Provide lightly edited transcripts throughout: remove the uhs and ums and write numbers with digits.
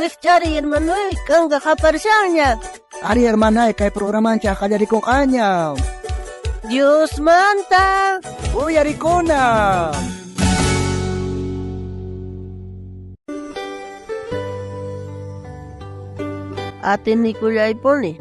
Rijch'ariy, hermanoy, kanka qaparishanña. Ari, hermanay, kay programanchej qallarikunqaña. Diosmanta Uyarikuna. Atinikullaypuni.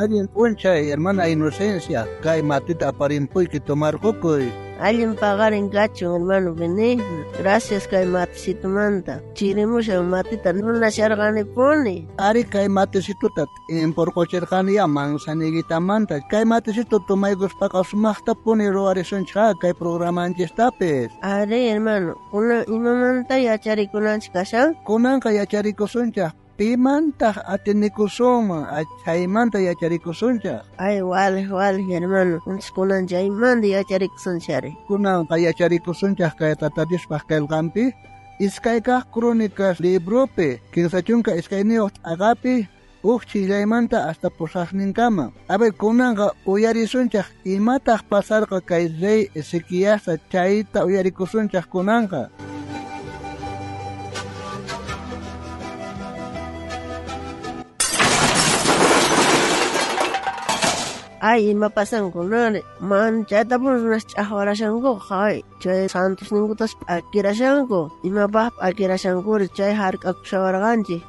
Allin p'unchay, hermana Inocencia, kay matita aparimpuyki tomarqukuy. Allin paqarin kachun, hermano Benigno. Gracias kay maticitumanta. Chirimushan matita munasharqanipuni. Ari kay maticituta t'imporquchirqani ya manzanillitamanta. Kay maticitu tomaykuspaqa sumaqtapuni ruwarisunchik kay programanchistapis. Ari, hermano, kunan imamanta yacharikunanchik kashan? Kunanqa yacharikusunchik. Pimantaq atinikusunman, chaymanta yacharikusunchik. Ay, walej, walej, hermano. Entonces kunan chaymanta yacharikusunchik ari. Kunanqa yacharikusunchik kay Tata Diospaq qillqanpi, iskay kaq Crónicas libropi, 32 t'aqapi, uj chillaymanta hasta pusaqninkama. A ver, kunanqa uyarisunchik imataq pasarqa kay rey Ezequiasta, chayta uyarikusunchik kunanqa. Ay, ima pasan kunanri? Manchaytapuni runas ch'ajwarashankuqa, ay, chay santosninkutas p'akirashanku. Imapaq p'akirashankuri chay hark'akushawarqanchik.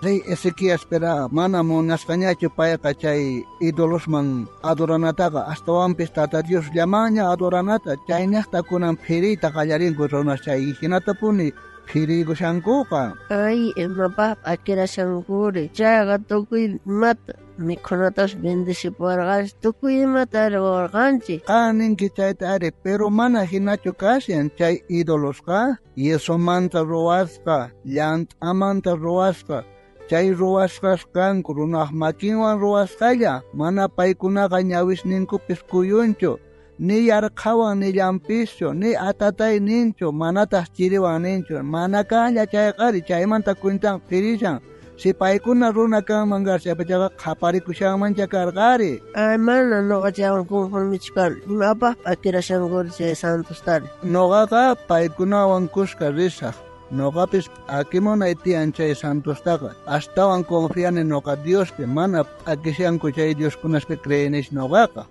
Rey Ezequías pera mana munasqañachu payqa chay ídolosman adoranataqa, astawanpis Tata Dios llamaña adoranata, chaynaqta kunan phiriyta qallarinku runas chay hinatapuni phiriykushankuqa. Ay, imapaq p'akirashankuri, chayqa tukuy imata mikhunatas bendecipuwarqanchik, tukuy imata ruwarqanchik. Qan ninki chayta ari, pero mana hinachu kashan chay ídolosqa, yesomanta ruwasqa, llant'amanta ruwasqa, chay ruwasqas kanku runaq makinwan ruwasqalla, mana paykunaqa ñawisninkupis kuyunchu, ni yarqhawan ni llampischu, ni atatay ninchu, manataq chiriwan ninchu, mana kanlla chayqari, chaymanta cuentan phirishan. Si paykuna runa kanman karqa, qhaparikushanmancha karqari. Ay, mana noqa chaywan conformechu kani. Imapaq p'akirashankuri chay santostari? Noqaqa paykunawan kuska risaq. Noqapis p'akimunay tiyan chay santostaqa. Astawan confiani noqa Diospi, mana p'akishanku chay Dioskunaspi creenish noqaqa.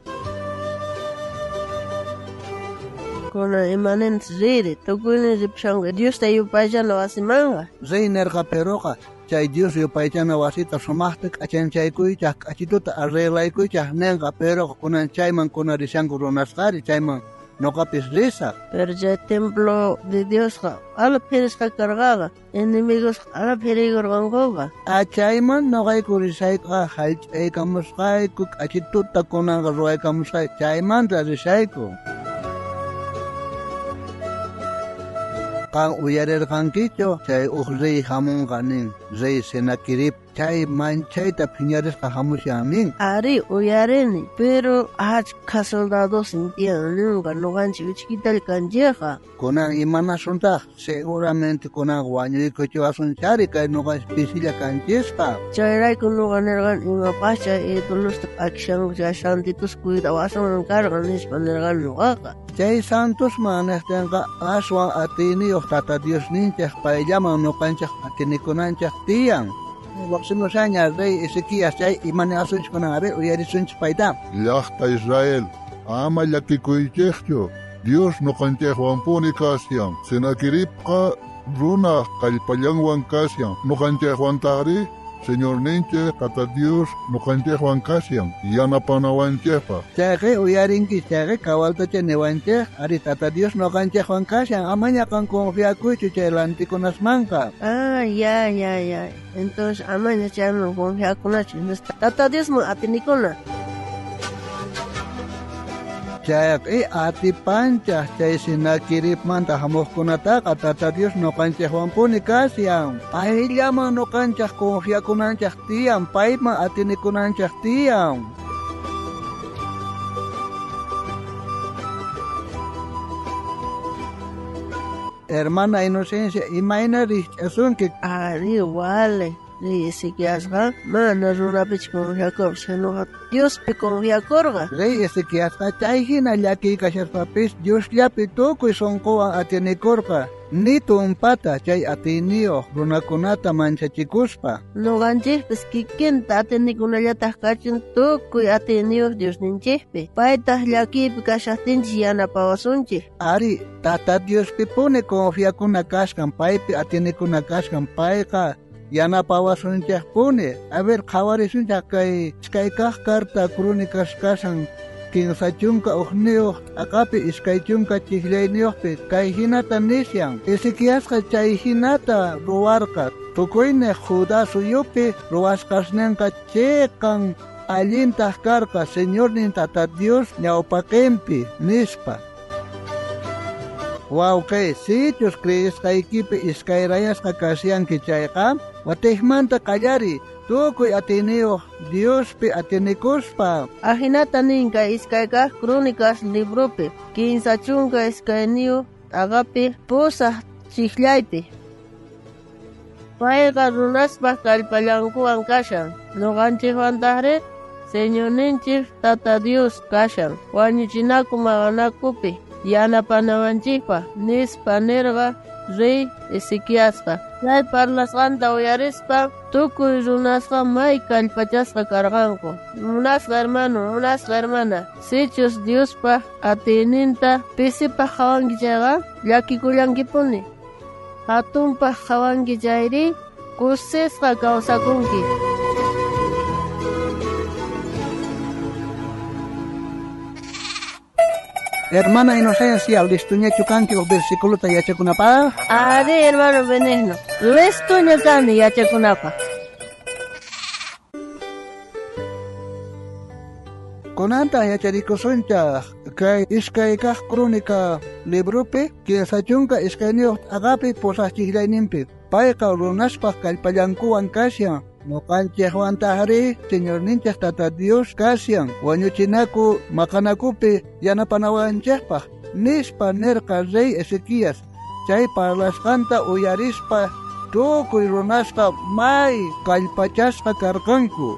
Kunan imanintas riri, tukuynin ripushanku Diosta yupaychana wasimanqa. Rey nerqa peroqa, chay Dios yupaychana wasita sumaqta k'achanchaykuychaq, k'achituta arreglaykuychaq nenqa, peroqa kunan chayman kunarishanku runasqari, chayman noqapis risaq. Pero chay templo de Diosqa ala phirisqa karqaqa, enemigosqa ala phiriykurqankuqa. Chayman noqayku risaykuqa hallch'aykamusqayku, k'achituta kunanqa ruwaykamusqayku, chaymanta risayku. Qan uyarirqankichu chay uj rey hamunqa nin, rey Senaquerib, chay manchayta phiñarisqa hamushan nin. Ari, uyarini, pero achkha soldados tiyan ninqa, noqanchik uchkitalla kanchikqa. Kunan imanasuntaq, seguramente kunan wañuykuchiwasunchari kay noqanchik pisilla kanchispa. Chayrayku noqa nirqani imapaq chay ídolosta p'akishanku chay santitos cuidawasunman karqa nispa nirqani noqaqa. Chay santosman niqtinqa aswan atiyniyuq Tata Diosninchik payllaman noqanchik atinikunanchik tiyan. Lloqsimushaña rey Ezequías chay imanasunchik kunan, a ver, uyarisunchik payta. Llaqta Israel, ama llakikuychikchu, Dios noqanchikwanpuni kashan. Senaqueribqa runaq kallpallanwan kashan, noqanchikwantaqri Señorninchik Tata Dios noqanchikwan kashan, yanapanawanchikpaq. Chayqa uyarinki, chayqa kawaltacha niwanchik, ari Tata Dios noqanchikwan kashan, amaña qan confiakuychu chay lantikunasmanqa. Ah, ya, ya, ya. Entonces amaña chayman confiakunachu. Entonces Tata Diosman atinikuna. Chayqi atipanchaq chay Senaqueribmanta hamuqkunataqa Tata Dios noqanchikwanpuni kashan. Payllaman noqanchik confiakunanchik tiyan, payman atinikunanchik tiyan. Hermana Inocencia, imayna rijch'asunki? Ari, wale. Rey Ezequiasqa mana runapichu confiakorqa, sinoqa Diospi confiakorqa. Rey Ezequiasqa chay hina llakiy kashaspapis Diosllapi tukuy sonqowan atienekorqa, ni tumpata chay atiyniyoj runakunata manchachikuspa. Noqanchejpis kikinta atienekunallataq kachun tukuy atiyniyoj Diosninchejpi. Paytaj llakiypi kashajtinchej yanapawasunchej. Ari, Tata Diospipuni confiakuna kasqan, paypi atienekuna kasqan, payqa yanapawasunchejpuni. A ver, qhawarisunchej kay iskay kaq carta Crónicas kashan 31 t'aqapi 20 chijllayniyojpi kay hinata nishan. Ezequiasqa chay hinata ruwarqa tukuynej Judá suyupi ruwasqasnenqa cheqan allintaj karqa Señornin Tata Dios ñawpaqinpi nispa. Wawqi, sichus creesqaykipi iskayrayasqa kashanki chayqa, watejmanta qallari tukuy atiyniyoj Diospi atienekuspa. Ajinata nin kay iskay kaq Crónicas libropi 32 t'aqapi 8 chijllaypi. Payqa runaspaj kallpallankuwan kashan, noqanchejwantajri Señorninchej Tata Dios kashan, wañuchinaku maqanakupi yanapanawanchejpaj nispa nerqa rey Ezequiasqa. Chay parlasqanta uyarispa tukuy runasqa may kallpachasqa karqanku. Munasqa hermano, munasqa hermana, sichus Diospaj atiyninta pisipaj qhawanki chayqa llakikullankipuni. Hatunpaj qhawanki chayri kusisqa kawsakunki. Hermana Inocencia, listuñachu kanki uj versículota yachakunapaj? Ari, hermano Benigno, listuña kani yachakunapaj. Kunanta yacharikusunchaj kay iskay kaq Crónica libropi 32 t'aqapi 8 chijllayninpi. Payqa runaspaj kallpallankuwan kashan, noqanchejwantajri Señorninchej Tata Dios kashan, wañuchinaku maqanakupi yanapanawanchejpaj nispa nerqa rey Ezequías. Chay parlasqanta uyarispa tukuy runasqa may kallpachasqa karqanku.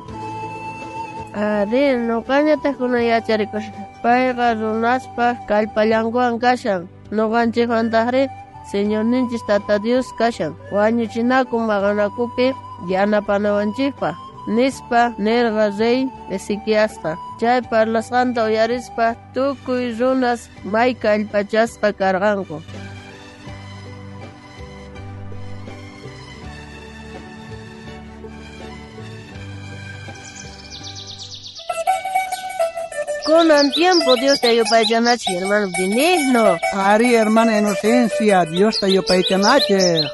Ari, noqañataj kunan yacharikushan. Payqa runaspaj kallpallankuwan kashan, noqanchejwantajri Señorninchej Tata Dios kashan, wañuchinaku maqanakupi yanapanawanchejpaj nispa nerqa rey Ezequiasqa. Chay parlasqanta uyarispa tukuy runas may kallpachasqa karqanku. Kunan tiempo Diosta yupaychanachej, hermano Benigno. Ari, hermana Inocencia, Diosta yupaychanachej.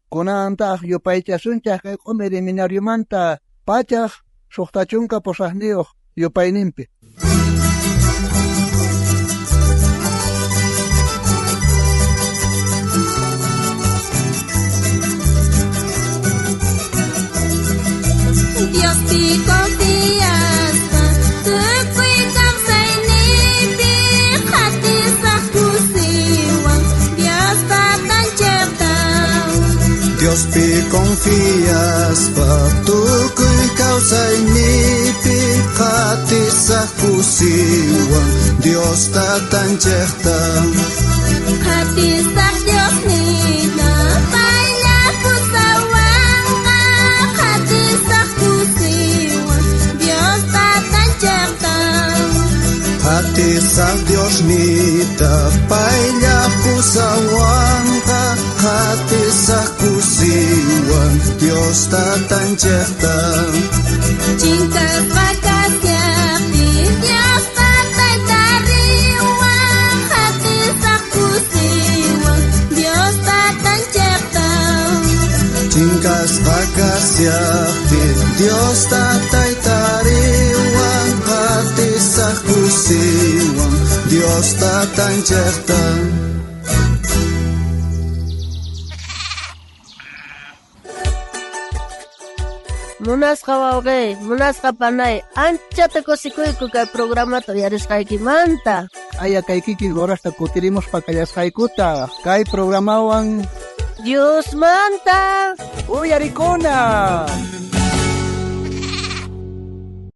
Kunantaj yupaychasunchaj kay q'umir seminariomanta 168 yupayninpi. Diospi confiaspa tukuy kawsayniypi qatisaj kusiywan Dios tatanchejta. Diospi confiaspa tukuy kawsayniypi qatisaj kusiywan Dios tatanchejta. Qatisaj Diosniyta paylla pusawanqa qatisaj kusiywan Dios tatanchejta. Qatisaj Diosniyta paylla pusawanqa qatisaj kusiywan Dios tatanchejta. Chinkasqa kashajtiy Dios tataytariwan qatisaj kusiywan Dios tatanchejta. Chinkasqa kashajtiy Dios tataytariwan qatisaj kusiywan Dios tatanchejta. Munasqa wawqi, munasqa panay, anchata kusikuyku kay programata uyarisqaykimanta. Aya kay kikin horasta kutirimuspa kallasqaykuta kay programawan Diosmanta Uyarikuna.